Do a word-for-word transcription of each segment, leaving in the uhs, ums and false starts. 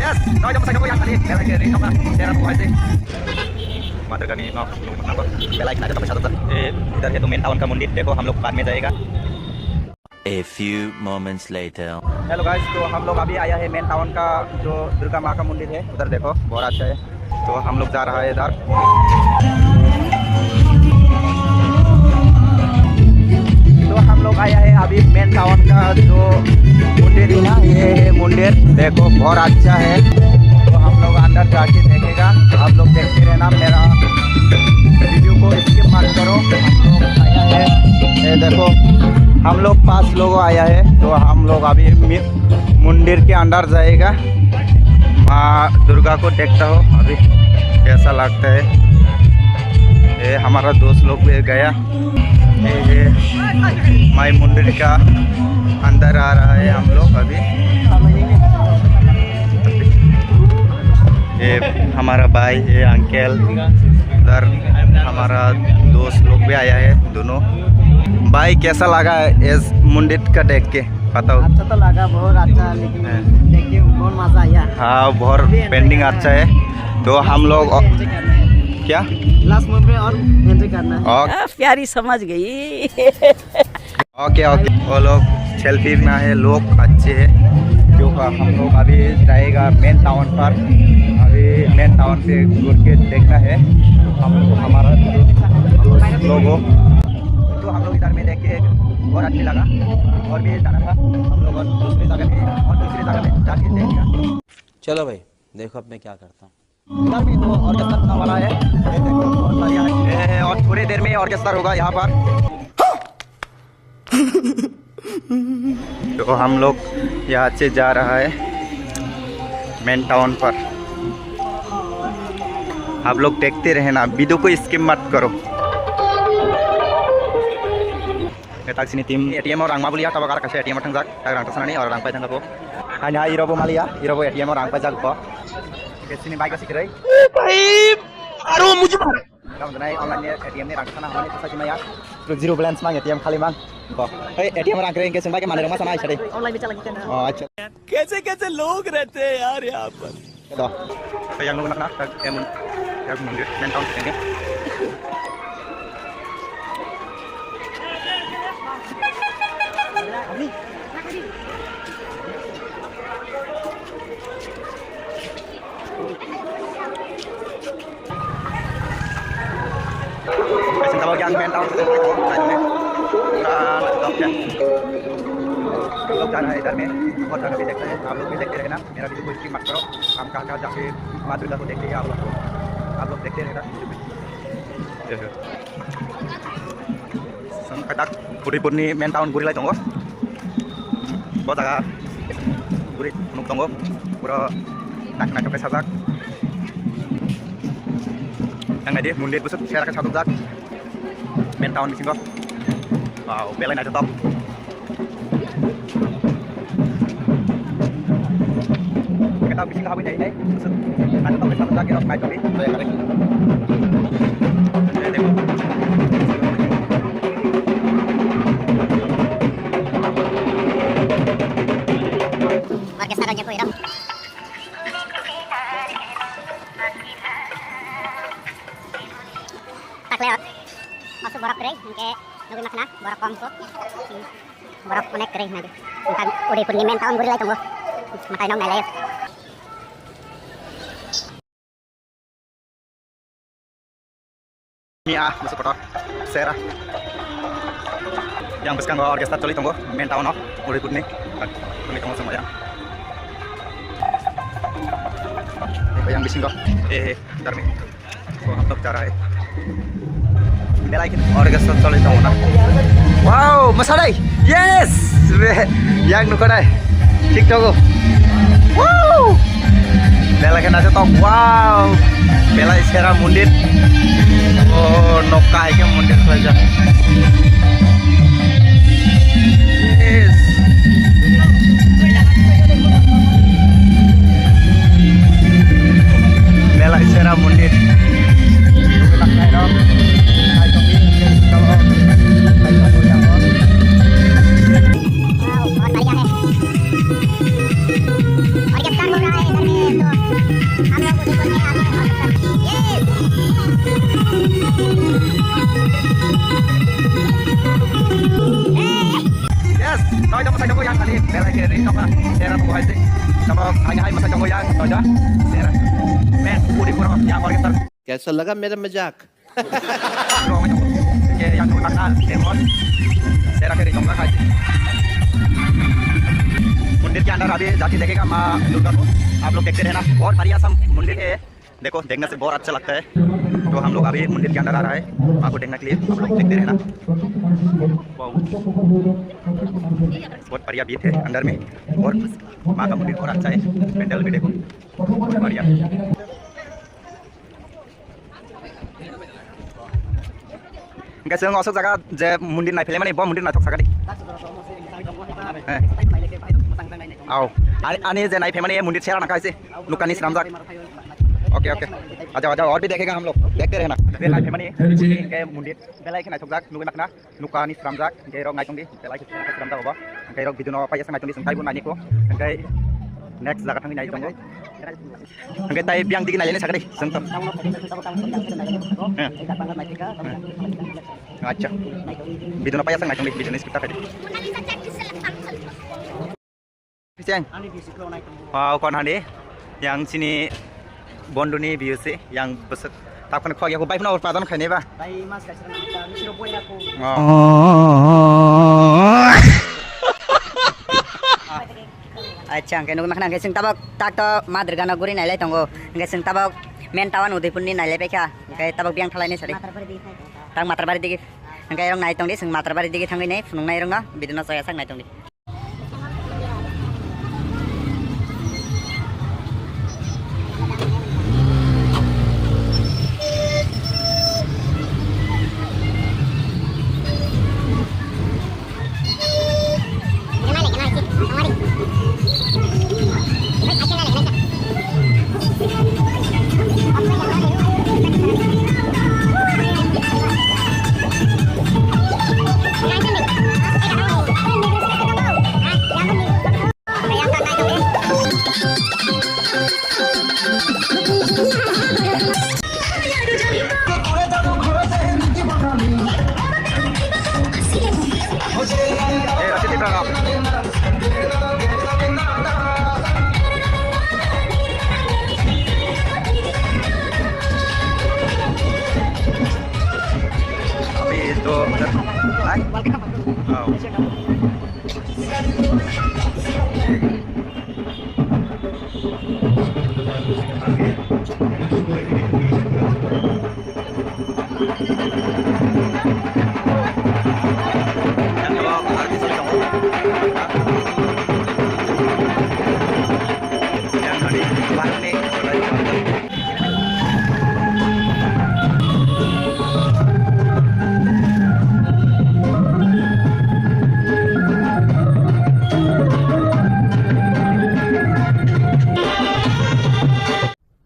Yes, no, jom sa jom ya, kali, kali, kali, no, kali, kali, kali. Mother kani, no, no, no, kali, kali, kali, kali. Eh, इधर है तो main town का मंदिर, देखो हम लोग बाद में जाएगा। A few moments later. Hello guys, तो हम लोग अभी आया है मेन टाउन का जो दुर्गा माँ का मंदिर है, उधर देखो, बहुत अच्छा है। तो हम लोग जा रहा है इधर। तो हम लोग आया है अभी मेन टाउन का जो मंदिर है ना, ये है मंदिर, देखो बहुत अच्छा है। तो हम लोग अंदर जाके देखेगा, आप लोग देखते रहना मेरा वीडियो को, स्किप मत करो। हम लोग आया है, ये देखो, हम लोग पांच लोग आया है, तो हम लोग अभी मि- मंदिर के अंदर जाएगा। माँ दुर्गा को देखता हो अभी कैसा लगता है। ये हमारा दोस्त लोग भी गया। ये, ये माई मंदिर का अंदर आ रहा है हम लोग अभी। ये हमारा भाई, ये अंकल, उधर हमारा दोस्त लोग भी आया है दोनों। भाई, कैसा लगा इस मंदिर का देख के? बताओ। अच्छा तो लगा, बहुत अच्छा, लेकिन हाँ। देख के बहुत मजा आया। हाँ, बहुत अभी एंट्री पेंडिंग करना अच्छा है। है। तो हम लोग एंट्री करना है। क्या? लास्ट मोमेंट में और एंट्री करना है। ओके। आ, प्यारी समझ गई। ओके, ओके, वो लोग सेल्फी में है, लोग अच्छे हैं। क्यों का हम लोग अभी जाएगा मेन टाउन पर, अभी मेन टाउन पे घूर के देखना है हम, हमारा दोस्त लोगों। तो हम लोग इधर में देख के बहुत अच्छा लगा, और भी जाना था हम लोग, और दूसरी जगह में, और दूसरी जगह में जाके देखेगा। चलो भाई, देखो अब मैं क्या करता हूँ। इधर भी तो ऑर्केस्ट्रा होने वाला है। ये देखो, बहुत बढ़िया है। ये, और थोड़ी देर में ऑर्केस्ट्रा होगा यहाँ पर। तो हम लोग यहाँ से जा रहा है मेन टाउन पर। आप लोग देखते रहना, वीडियो को स्किप मत करो। Netak sini tim A T M o rang ma bulia, tabok aro kaisa A T M o thangjak, tak rang tasanani, oro rang pai thangjago. Hani hai irobo malia, irobo A T M o rang paijak bo. Ke sini bike o sikiroi. Bhai, aro mujhe maro. Rang danai online ni A T M ni rang sana hwnani tasa jimaya. Zero balance mang A T M khali mang. Bo. Hey, A T M rang kre ke sing bike mane rang ma sana ai sari. Online bicha lagi kana. Oh, acha. कैसे कैसे लोग रहते हैं यार यहाँ पर। Ito. Ito yang nuna na, tag em, yang mundir, mental tinggi. Guys, ito yang mental tinggi. Look, जाना है इधर में, बहुत जगह भी देखते हैं, आप लोग भी देखते रहना। मेरा वीडियो को स्किप मत करो, हम कहाँ कहाँ जाके माँ दुर्गा को देखते हैं आप लोग को, आप लोग देखते रहना। Song katak Udaipur ni main town guri lai tongo. Bo jaga guri nuk tongo, pura nak nak ke sajak. Yang nadi mundir busuk serak ke sajak. Main town bisingo. Wow, belai naithotok. Kita bisingo habwi nainai. Naithotok khe satok jak, naithotok. Orkestra rajya ko iram. Takle, masuk borok kwrwi, hingke nugwi makhna, borok kom kho. Borok onek kwrwi hinwi. Hingke Udaipur ni main town guri lai tongo. Matai nok nailai. Ni ah, masuk kotor. Sera. Yang bwskango orkestra choli tongo, main town o, Udaipur ni. Choli tongo chwng yang. Yang bisingo. Eh, eh, darmi. Oh, हम लोग जा रहा है। Belai khe orkestra choli tongo na. Wow, masanai. Yes! Be, yang nukho nai. Thik tongo. Wow! Belai khe naithotok. Wow! Belai sera mondir. Oh, nokha hai khe mondir khlaijak. Yes. Belai sera mondir. Wow, बहुत बढ़िया है। ऑर्केस्ट्रा हो रहा है इधर में। Yes, noi dong sai dong yang kali, berai kiri dong lah, sera tunggu hai sih, sama hanya hai masa dong yang, noi dah, sera, men, puri pura, yang orkestra. कैसा लगा मेरा मजाक? ये यहाँ लोग रखा है, ये मॉल। तेरा फेरी कहूँगा खाई। मंदिर के अंदर अभी जाके देखेगा माँ दुर्गा को। आप लोग देखते रहना, बहुत बढ़िया सा मंदिर है। देखो, देखने से बहुत अच्छा लगता है। तो हम लोग अभी मंदिर के अंदर आ रहा है, माँ को देखने के लिए आप लोग देखते रहना। वाओ। बहुत बढ़िया बीच है अंदर में, और माँ का मंदिर बहुत अच्छा है। पेंडल भी देखो, बहुत बढ़िया। Hingke chwng osok jaga je mondir naiphilai mani, bo mondir naithok sakha di. He. Au. Ani, ani je naiphai mani, e mondir sera nangkha se. Nukani swnamjak. Okay, okay. Aja, aja, aur bhi dekhega hum log. Dekhte rehna. Je naiphai mani, hingke mondir belai khe naithokjak, nugwi nakhna. Nukani swnamjak, hingke rok naitong di. Belai khe swnamjak obo. Hingke rok video no paiyasa naitong di, chwng taibo naini ko. Hingke next jaga thangwi naitongo. Hingke tai biyang digi nailai sakha di, chwng tam. He. Acha. Video no paiyasa naitong di, video ni skip ta khai di. Pisang. Wow, kon hani? Yang sini Bonduni view si, yang besek. Tak kena khok ya, aku baik pun urut padan khai ni ba. Bai mas kasih nama, misro boy aku. Oh. Acha, hingke nukna khna hingke chwng tabok tak to Madrgano guri nailai tongo. Hingke chwng tabok main town Udaipurni nailai paikha. Hingke tabok biyang thalai ni sari. Tak Matrabari digi. Hingke rok nai tongdi, chwng Matrabari digi thangwi nai phunuknai rokno video no chaya sak nai tongdi. Abhi to, welcome. Oh.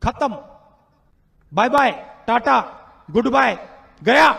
खत्म। Bye bye, tata, goodbye, गया।